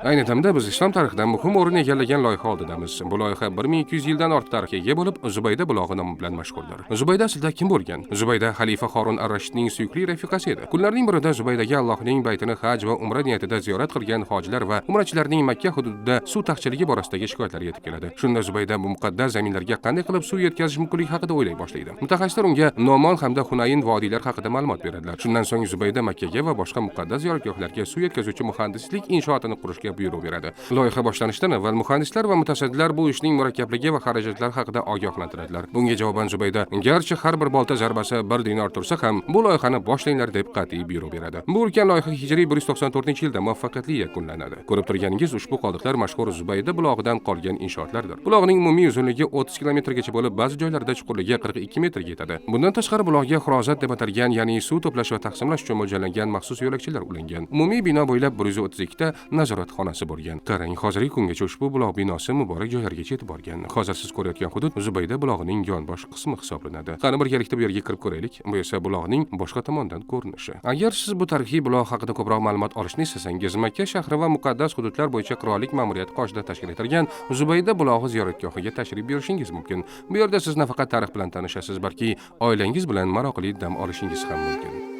Ayni damda biz islom tarixida muhim o'rin egallagan loyiha oldidamiz. Bu loyiha 1200 yildan ortiq tarixga ega bo'lib, Zubayda bulog'i nomi bilan mashhurdir. Zubayda aslida kim bo'lgan? Zubayda xalifa Horun ar-Rashidning suyukli rafiqasi edi. Kunlarning birida Zubaydaga Allohning baytini haj va umra niyatida ziyorat qilgan hojilar va umrachilarning Makka hududida suv taqchilligi borasidagi shikoyatlari yetib keladi. Shunda Zubayda bu muqaddas zaminlarga qanday qilib suv yetkazish mumkinligi haqida o'ylay boshlaydi. Mutaxassislar unga Nomon hamda Hunayn vodiylari haqida ma'lumot beradilar. Shundan so'ng Zubayda Makkaga va boshqa muqaddas ziyoratgohlarga suv yetkazuvchi muhandislik inshootini qurishga buyruq beradi. Loyiha boshlanishidan avval muhandislar va mutasaddilar bu ishning murakkabligi va xarajatlari haqida ogohlantiradilar. Bunga javoban Zubayda, garchi har bir bolta zarbasi 1 dinor tursa ham, bu loyihani boshlanglar deb qat'iy buyruq beradi. Bu ulkan loyiha hijriy 194-yilda muvaffaqiyatli yakunlanadi. Ko'rib turganingiz ushbu qoldiqlar mashhur Zubayda bulog'idan qolgan inshootlardir. Buloqning umumiy uzunligi 30 kilometrgacha bo'lib, ba'zi joylarda chuqurligi 42 metrga yetadi. Bundan tashqari buloqga xirozat deb atalgan, ya'ni suv to'plash va taqsimlash uchun mo'ljallangan maxsus yo'lakchalar ulangan. Umumiy bino bo'ylab 132 ta nazorat xonasi bo'lgan. Qarang, hozirgi kungacha ushbu buloq binosi muborak joylargacha yetib borgan. Hozir siz ko'rayotgan hudud Zubayda bulog'ining yonbosh qismi hisoblanadi. Qani, birgalikda bu yerga kirib ko'raylik. Bu esa buloqning boshqa tomondan ko'rinishi. Agar siz bu tarixiy buloq haqida ko'proq ma'lumot olishni istasangiz, Makka shahri va muqaddas hududlar bo'yicha qirollik ma'muriyati qoshida tashkil etilgan Zubayda bulog'i ziyoratgohiga tashrif buyurishingiz mumkin. Bu yerda siz nafaqat tarix bilan tanishasiz, balki oilangiz bilan maroqli dam olishingiz ham mumkin.